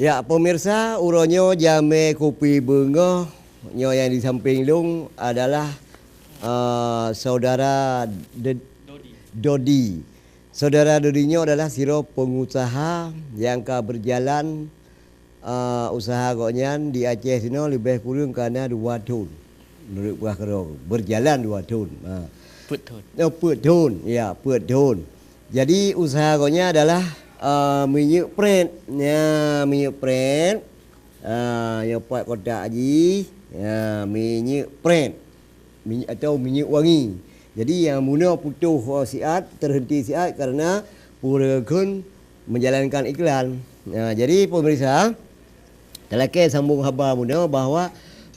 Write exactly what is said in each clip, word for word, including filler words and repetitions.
Ya, pemirsa, uroe nyoe jamé kupi beungoh nyoe nyang di samping lôn adalah, eh, saudara De-, Dodi. Saudara Dodi nyoe adalah sidroe pengusaha nyang ka berjalan, eh, usaha gobnyan di Aceh sinoe leubeh kureueng ka na dua thon. Menurut peugah keudroe, berjalan dua thon. Ha. Peuet thon. Oh, peuet thon. Ya, peuet thon. Jadi, usaha gobnyan adalah, eh, minyeuk pret. Ya, minyeuk pret. Ah, nyang pat kotak jih, ya, minyeuk pret. Minyeuk atau minyeuk wangi. Jadi, nyang bunoe putôh, eh, siat, terhenti siat karena peue kheun menjalankan iklan. Nah, jadi, pemirsa, talakée sambung haba bunoe bahwa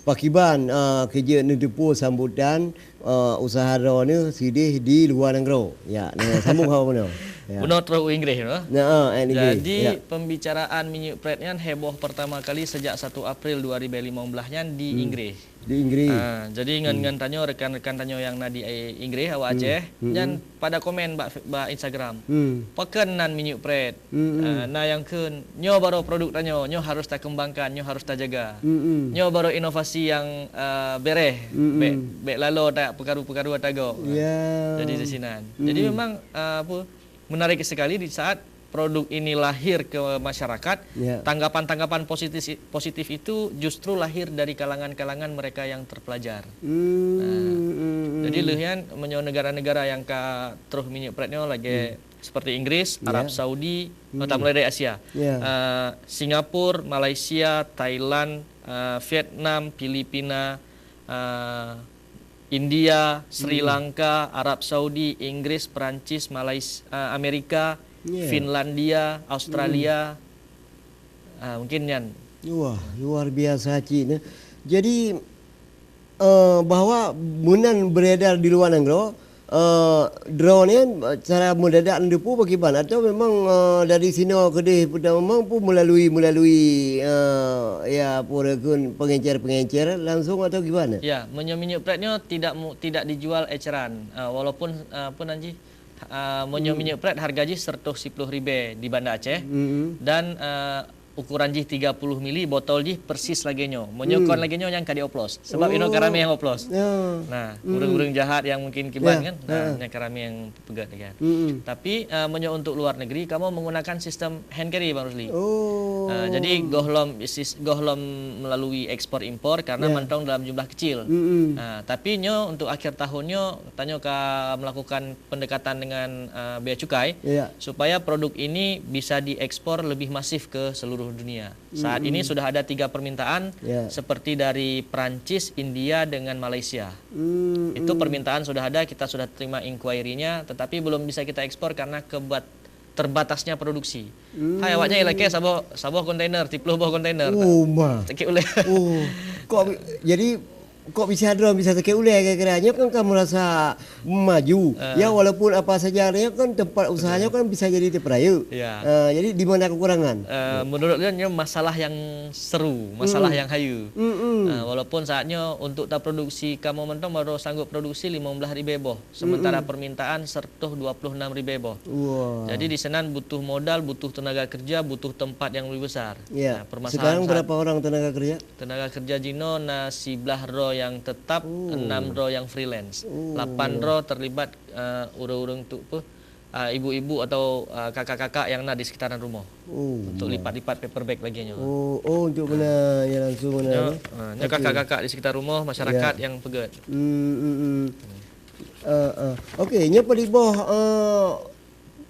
pakiban, eh, keu jeuet neuteupeue sambutan, eh, usaha droeneuh sideh di luwa nanggroe. Ya, nah, sambung haba bunoe. Ya. Bunoe troh u Inggréh, noh? Nah, eh, Inggréh. Jadi, ya, pembicaraan minyeuk pret nyan heboh pertama kali sejak satu April dua ribu lima belas nyan di, hmm, Inggréh. Di Inggréh. Ah, jadi ngon, hmm, ngon tanyoe rekan-rekan tanyoe nyang na di, eh, Inggréh, awak, hmm, Aceh, hmm, nyan pada komen bak, bak Instagram. Hmm. "Pakon nan minyeuk pret?" Hmm, hmm. Ah, na nyang kheun, "Nyoe baru produk tanyoe, nyoe harus takembangkan, nyoe harus tajaga. Hmm, hmm. Nyoe baru inovasi nyang, ah, bereh, hmm, bèk, hmm, bèk lalo tak peukaru-peukaru ata gob." Ya. Jadi di sinan. Jadi, hmm, memang, ah, apa, menarik sekali di saat produk ini lahir ke masyarakat, ya, tanggapan-tanggapan positif, positif itu justru lahir dari kalangan-kalangan mereka yang terpelajar. Hmm, nah, hmm, hmm, jadi lheueh nyan, meunyoe negara-negara nyang ka troh minyeuk pret nyoe lagèe, hmm, seperti Inggris, ya, Arab Saudi, hmm, oh, ta mulai dari Asia. Ya. Eh, Singapura, Malaysia, Thailand, eh, Vietnam, Filipina, eh, India, Sri, hmm, Lanka, Arab Saudi, Inggris, Perancis, Malaysia, eh, Amerika, ya, Finlandia, Australia. Hmm. Ah, mungkin nyan. Wah, luar biasa cit, eh. Jadi, eh, bahwa meunan beredar di luwa nanggroe, eh, droeneuh, eh, cara mendadak neuteupeue bagaimana? Atau memang, eh, dari sinoe keudeh, memang pun melalui, melalui, eh, ya, apa kheun, pengencer-pengencer langsung atau gimana? Ya, meunyoe minyeuk pret nyoe tidak mu-, tidak dijual eceran. Eh, walaupun, eh, apa nan jih, ah, meunyoe, hmm, minyeuk pret harga jih seratus siploh ribèe di Banda Aceh, hmm, dan, ah, ukuran jih tiga puluh mili, botol jih persis lagèe nyoe. Meunyoe, hmm, kon lagèe nyoe, nyan ka dioplos. Sebab inoe ka ramè nyang oplos. Oh. Ya. Nah, hmm, ureueng-ureueng jahat nyang mungkin kiban, ya, kan? Nah, ha, nyan ka ramè nyang peugöt lagèe nyan. Hmm. Tapi, ah, meunyoe untuk luar negeri, kamoe menggunakan sistem hand carry, Bang Rusli. Oh. Ah, jadi gohlom sis-, gohlom melalui ekspor impor karena, ya, mantong dalam jumlah kecil. Hmm. Ah, tapi nyoe untuk akhir tahun nyoe, tanyoe ka melakukan pendekatan dengan, eh, bea cukai, ya, supaya produk ini bisa diekspor lebih masif ke seluruh dunia. Saat, mm-mm, ini sudah ada tiga permintaan, ya, seperti dari Prancis, India, dengan Malaysia. Mm-mm. Itu permintaan sudah ada, kita sudah terima inquiry-nya, tetapi belum bisa kita ekspor karena kebat-, terbatasnya produksi. Mm. Hai, awaknyan ilakèe saboh, saboh kontainer, siploh boh kontainer. Oh, ma. Sakét ulèe. Oh, kok bi-, jadi kok bisa droe bisa sakét ulèe kira-kira? Nyoe kan, kan merasa maju. Ah. Ya, walaupun apa saja, nyoe kan tempat usahanya, betul, kan bisa jadi terperayuk. Ya. Ah, jadi di mana kekurangan? Ah, menurut dia, nyoe masalah yang seru, masalah, mm, yang hayu. Mm-mm. Ah, walaupun saat nyoe untuk ta produksi kamoe mantong baru sanggup produksi lima belas ribèe boh, sementara, mm-mm, permintaan seratus dua puluh enam ribèe boh. Wah. Jadi di sinan butuh modal, butuh tenaga kerja, butuh tempat yang lebih besar. Ya. Nah, permasalahan. Sekarang saat berapa orang tenaga kerja? Tenaga kerja jinoe na siblaih droe nyang tetap, oh, enam droe nyang freelance. Oh. Lapan droe terlibat, eh, ureueng-ureueng tu peuh, eh, ibu-ibu atau, eh, kakak-kakak nyang na di sekitaran rumoh. Oh, untuk, ya, lipat-lipat paper bag lagèe nyoe. Oh, oh, untuk, ah, meunan, ya, langsung meunan, nyoe, ya. Ah, nyoe, oke, kakak-kakak di sekitar rumoh, masyarakat, ya, nyang peugöt. Hmm, hmm, hmm. Hmm. Ah, ah. Oke, nyoe padum boh, eh,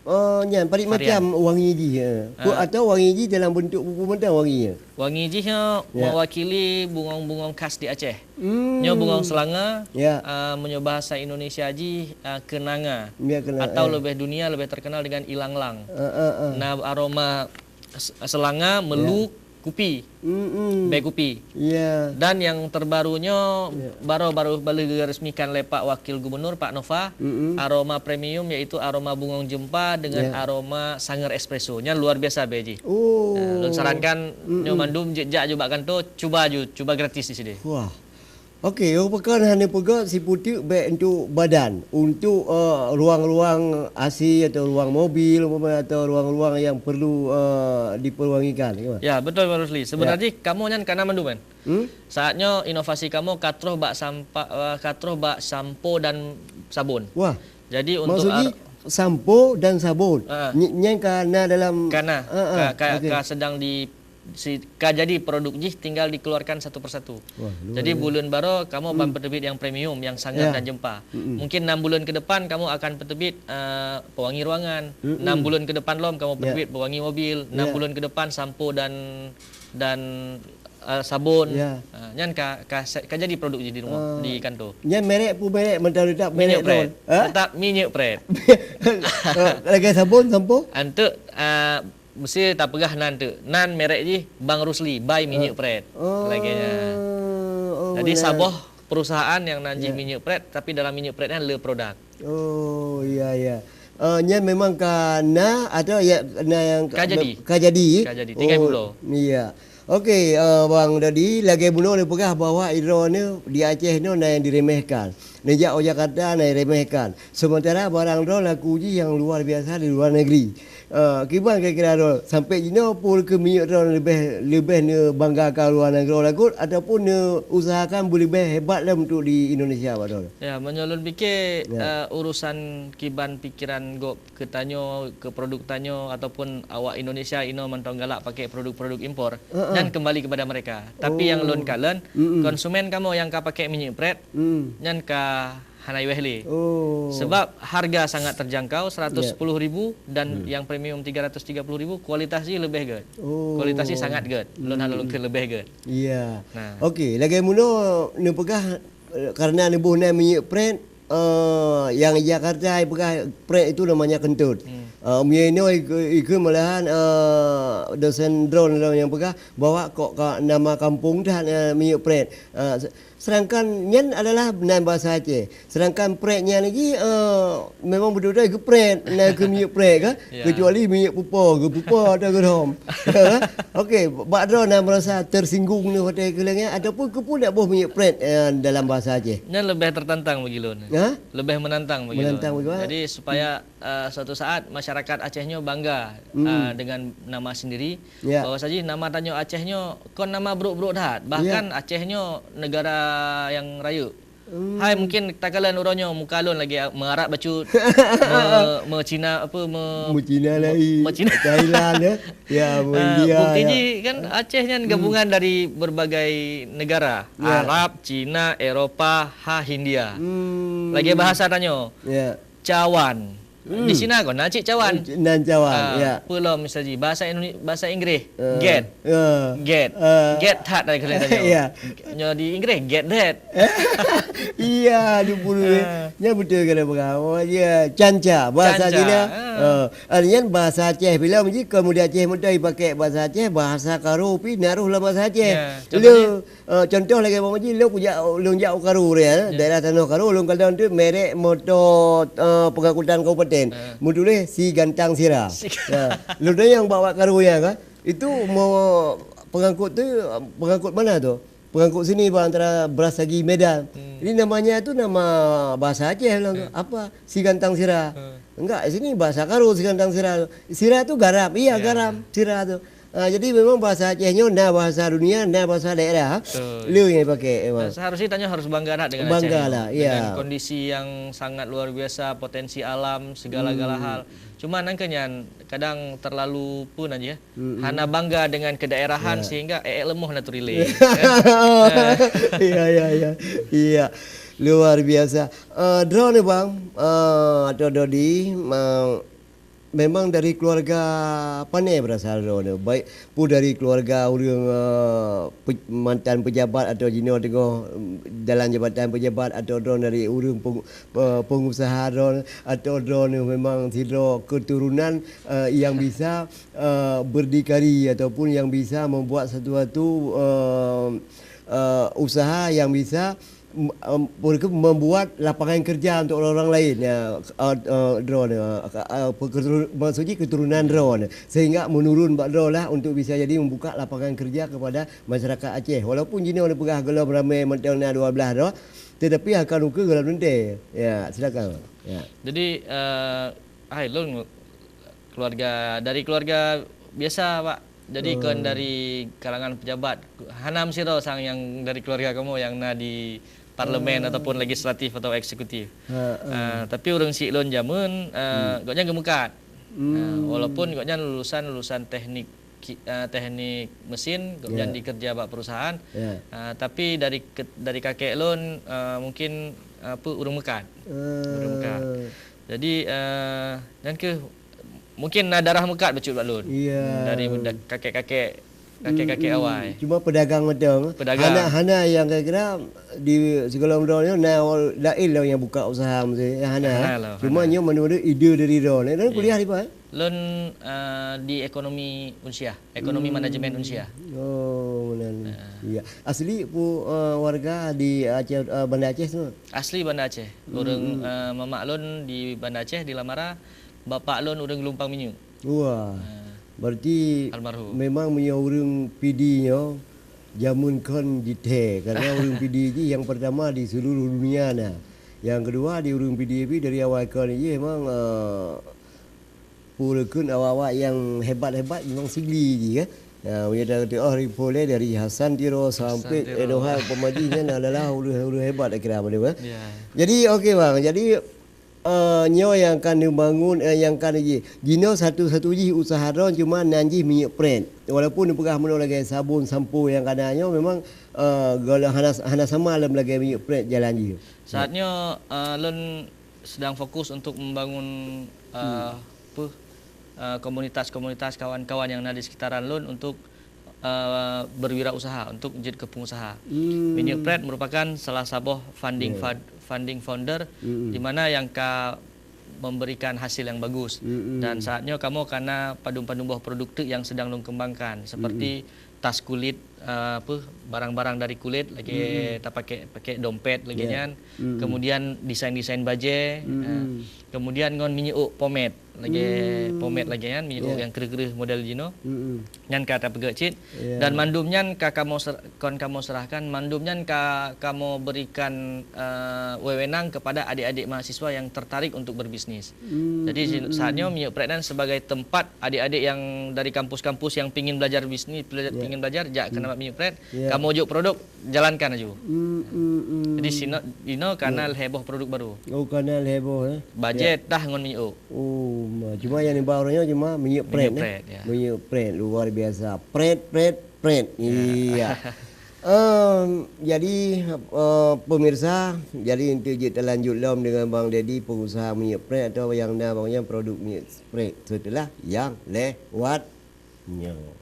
Oh, nyan, parit varian. Macam wangi jih, ya. Pu-, ah, atau wangi jih dalam bentuk peue-peue mantong wangi, ya? Wangi jih nyoe, ya, mewakili bungong-bungong khas di Aceh. Hmm. Nyoe bungong selanga, ya, ah, meunyoe bahasa Indonesia jih, ah, kenanga. Ya, kenanga, atau, ya, lebih dunia lebih terkenal dengan ilanglang. Ah, ah, ah. Nah, aroma s-, selanga, ya, meluk, kupi. Mm-mm. Bèe kupi. Ya. Dan yang terbaru nyoe, ya, baru-baru, baru diresmikan lé Pak Wakil Gubernur, Pak Nova, mm-mm, aroma premium, yaitu aroma bungong jempa dengan, ya, aroma Sanger Espresso. Nyan luar biasa bèe jih. Oh. Nah, lôn sarankan, mm-mm, nyoe mandum jeuet jak ju bak kanto, cuba ju, cuba gratis di sideh. Wah. Okey, rupa kon hana peugah siputeuk bèk untuk badan, untuk, eh, ruang-ruang A C atau ruang mobil umpama, atau ruang-ruang yang perlu, eh, diperwangikan, ya. Ya, betul, Bang Rusli. Ya. Sebenarnya kamoe nyan kana mandum kan? Hmm? Saat nyoe inovasi kamoe ka troh bak sampa-, eh, ka troh bak sampo dan sabon. Wah. Jadi untuk maksud jih ar- sampo dan sabon. Ah. Ny-, nyan ka na dalam. Ka na. Ah, ah, ka, ka, okey. Ka sedang di, si, ka jadi produk jih, tinggal dikeluarkan satu persatu. Wah, luar biasa. Jadi buleuen baroe kamoe ban, hmm, peuteubiet nyang premium, nyang sangat, ya, dan jeumpa. Mm-mm. Mungkin enam buleuen ke depan kamoe akan peuteubiet, eh, pewangi ruangan. Mm-mm. Enam buleuen ke depan lom kamoe, ya, peuteubiet pewangi mobil. Enam, ya, buleuen ke depan sampo dan, dan, eh, sabon. Ya. Ah, nyan ka, ka, ka jadi produk jih di rumoh, ah, di kantor. Nyan merek pun merek, mantong tetap merek Minyeuk Pret. Ha? Tetap Minyeuk Pret. Lagèe sabon, sampo? Antuk, ah, mesti tapeugah nan tu. Nan merek jih Bang Rusli by Minyeuk Pret. Oh. Lagèe nyan. Oh, jadi saboh perusahaan nyang nan jih, ya, Minyeuk Pret, tapi dalam Minyeuk Pret nyan le produk. Oh, ya, ya. Eh, nyan memang ka na atau ya na nyang ka jadi? Ka jadi. Ka jadi. Tinggai peuloh. Oh, iya. Okey, eh, Bang Dodi, lagèe bunoe neupeugah bahwa droeneuh di Aceh nyoe na nyang diremehkan. Neujak u Jakarta na nyang diremehkan. Sementara barang droeneuh laku jih nyang luar biasa di luar negeri. Ah, kiban kira-kira droe, sampai jinoe peue keuh minyeuk droe leubeh, leubeh neubanggakan luwa nanggroe lagot ataupun neuuseuhakan beuleubeh hebat lom untuk di Indonesia bak droe? Ya, meunyoe lôn pike, ya, eh, urusan kiban pikiran gob keu tanyoe, keu produk tanyoe ataupun awak Indonesia inoe mantong galak pakai produk-produk impor, heeh, nyan kembali kepada mereka. Tapi nyang lôn, oh, kalon, mm-mm, konsumen kamoe nyang ka pakai minyeuk pret, mm, nyan ka hana iweh lé. Oh. Sebab harga sangat terjangkau, ya, seratus sepuluh ribu dan, hmm, yang premium tiga ratus tiga puluh ribu, kualitas jih leubeh gét. Oh. Kualitas jih sangat gét. Lôn hana lôn kheun leubeh gét. Ya. Nah. Okey, lagèe bunoe neupeugah, eh, karena neuboh na minyeuk pret, eh, nyang Jakarta ipeugah pret itu namanya kentut. Hmm. Eh, meunyoe inoe ikeu, ikeu malahan, eh, dosen droeneuh nyang peugah bahwa kok ka nama kampung that, eh, minyeuk pret. Eh, se-, Sedangkan nyan adalah nan bahasa Aceh. Sedangkan pret nyan lagi, eh, memang beutôi-beutôi geupret, nan keu minyeuk pret kan? Ya. Kecuali minyeuk pupo, geupupo atau geudom. Okey, bak droe na merasa tersinggung ni watèe keu lagèe nyan, ataupun keupeue nak boh minyeuk pret, eh, dalam bahasa Aceh? Nyan leubeh tertantang bagi lôn. Ha? Leubeh menantang bagi lôn. Menantang bagi lôn. Jadi supaya, eh, suatu saat masyarakat Aceh nyoe bangga, hmm, eh, dengan nama sendiri. Ya. Bahwa saja nama tanyoe Aceh nyoe kon nama brok-brok that. Ya. Bahkan Aceh nyoe negara nyang rayeuk. Hmm. Hai, mungkin takalon uroe nyoe muka lôn lagèe meuarak bacut, me-, meucina apa, me-, meucina me-, lain, meucina. Thailand, ya. Ya, ah, meuindia, bukti ya. Jih kan Aceh nyan, hmm, gabungan dari berbagai negara. Ya. Arab, Cina, Eropa, ha Hindia. Hmm. Lagèe bahasa tanyoe. Ya. Cawan. Hmm. Di Cina kon na cit cawan. Oh, nan cawan, ah, ya. Peue lom misalji bahasa Indone-, bahasa Inggréh, eh, get. Eh. Get. Eh. Get that dari kalian tadi. Ya. Nyoe di Inggréh, get that. Iya, di bulu. Eh. Nya betul kata peugah. Oh, ya, canca. Bahasa Cina. Ah. Eh, artinya bahasa Aceh. Bila uji kamu di Aceh mudah dipakai bahasa Aceh, bahasa Karo pi naruh dalam bahasa Aceh. Ya, contohnya? Lé Eh, contoh lagèe bang Haji, lôn kujak, lôn jak u Karo dia, eh, ya, daerah Tanoh Karo, lôn kalon tu merek moto, eh, pengangkutan kabupaten. Eh. Meutuléh si gantang sira. Si. Ya. Lôn tanyong bak, bak Karo nyan kan. Itu mau pengangkut tu, pengangkut mana tu? Pengangkut sini bang, antara Brastagi Medan. Hmm. Ini namanya tu nama bahasa Aceh bilang tu. Eh. Apa? Si gantang sira. Eh. Enggak, sini bahasa Karo si gantang sira. Sira tu garam. Iya, ya, garam. Sira tu. Ah, jadi memang bahasa Aceh nyoe na bahasa dunia, na bahasa daerah. Betul. Lé nyang dipakai memang. Nah, seharusnya tanyoe harus bangga lah dengan Aceh nyoe. Bangga lah, iya. Dengan kondisi yang sangat luar biasa, potensi alam, segala-gala hal. Hmm. Cuma nangkeuh nyan kadang terlalu pun aja. Hmm. Hana bangga dengan kedaerahan, ya, sehingga ék leumoh na turi lé. Iya, iya, iya. Iya. Luar biasa. Eh, droeneuh bang, eh, atau Dodi, ma-, memang dari keluarga pané berasal droeneuh, baik pun dari keluarga ureueng, eh, pe-, mantan pejabat atau jinoe teungoh, mm, dalam jabatan pejabat, atau droeneuh dari ureueng peng-, eh, pengusaha droeneuh, atau droeneuh memang sidroe keturunan, eh, yang bisa, eh, berdikari ataupun yang bisa membuat sesuatu, eh, eh, usaha yang bisa m- em, mereka membuat lapangan kerja untuk orang-orang lain, ya, eh, eh, droe ni, eh, eh, peketurun- maksud jih keturunan droe ni, sehingga menurun bak droe lah untuk bisa jadi membuka lapangan kerja kepada masyarakat Aceh. Walaupun jinoe dipeugah golom ramé mantong na dua belas droe, tetapi akan ukeue golom teuntée. Ya, silakan. Ya. Jadi eh hai lôn keluarga dari keluarga biasa, Pak. Jadi kon dari kalangan pejabat. Hana meusidroe sang nyang dari keluarga kamoe nyang na di parlemen ataupun legislatif atau eksekutif. Ha, ha. Ah, tapi ureuëng syiek lôn jameun, ah, gobnyan geumeukat. Ah, walaupun gobnyan lulusan-lulusan teknik ki- ah, teknik mesin, gobnyan Ya. dikerja bak perusahaan. Ya. Ah, tapi dari ke- dari kakek lôn, ah, mungkin apa, ureuëng meukat. Ureuëng meukat. Eh, Jadi eh nyan keuh mungkin na darah meukat bacut bak lôn. Ya. Dari da- kakek-kakek kakek-kakek awai. Cuma pedagang mantong. Pedagang. Hana hana yang kira-kira di sekolah muda ni na lain lah yang buka usaha mesti. Ya, hana. Hana lah, Cuma nyoe menurut ide dari droe ni. Dan kuliah di mana? Lôn eh, di ekonomi Unsyah, ekonomi manajemen Unsyah. Oh, meunan. Ya. Asli pu eh, warga di Aceh, eh, Banda Aceh semua. Asli Banda Aceh. Ureuëng eh, mamak lôn di Banda Aceh di Lamara, bapak lôn ureuëng Geulumpang Minyeuk. Wah. Berarti Almarhum. Memang meunyoe ureuëng Pidie nyoe jameun kon jithèe, karena ureuëng Pidie jih yang pertama di seluruh dunia na. Yang kedua di ureuëng Pidie pih dari awai kon jih memang eh, peureukon awak-awak yang hebat-hebat memang Sigli jih kan. Ya, meunyoe dah kata oh Ripole dari Hasan Tiro sampai Tiro. Edoha pemaji nyan adalah ureuëng-ureuëng hebat kira apa dia. Ya. Jadi okey bang, jadi eh, nyoe yang akan dibangun eh, yang akan ji. Jinoe satu-satu jih usaha droe cuma nan jih minyeuk pret. Walaupun dipeugah meunoe lagèe sabon sampo yang kana nyoe memang eh, gala hana hana sama lom lagèe minyeuk pret jalan jih. Saat nyoe uh, lôn sedang fokus untuk membangun uh, apa uh, komunitas-komunitas kawan-kawan yang na di sekitaran lôn untuk uh, berwirausaha, untuk jeuet keu pengusaha. Minyeuk Pret merupakan salah saboh funding fund- funding founder di mana yang ka memberikan hasil yang bagus. Dan saat nyoe kamoe kana padum-padum boh produk teuk yang sedang lôn kembangkan seperti tas kulit uh, apa barang-barang dari kulit lagi tapakai pakai dompet lagi nyan. Kemudian desain-desain bajèe, uh, kemudian ngon minyeuk pomade lagi pomade lagi nyan minyeuk yang kreuh-kreuh model jinoe. Nyan ka tapeugèt cit. Dan mandum nyan ka kamoe ser- kon kamoe serahkan, mandum nyan ka kamoe berikan uh, wewenang kepada adik-adik mahasiswa yang tertarik untuk berbisnis. Jadi si- saat nyoe Minyeuk Pret nyan sebagai tempat adik-adik yang dari kampus-kampus yang pingin belajar bisnis, belajar, pingin belajar, jak keu nibak Minyeuk Pret, kamoe jok produk, jalankan laju. Hmm, hmm, hmm. Jadi sinoe dinoe kana lhèe boh produk baru. Oh, kana lhèe boh eh. Bajèe, tas ngon minyeuk. Oh, ma- cuma yang nibak ureueng nyoe cuma minyeuk pret Minyeuk eh. Pret, ya. Minyeuk pret luar biasa. Pret pret pret. Iya. Em, jadi eh, pemirsa, jadi untuk jeuet talanjut lom dengan Bang Dedi, pengusaha minyeuk pret atau yang na Bang Yan produk minyeuk pret setelah yang lewat nyoe.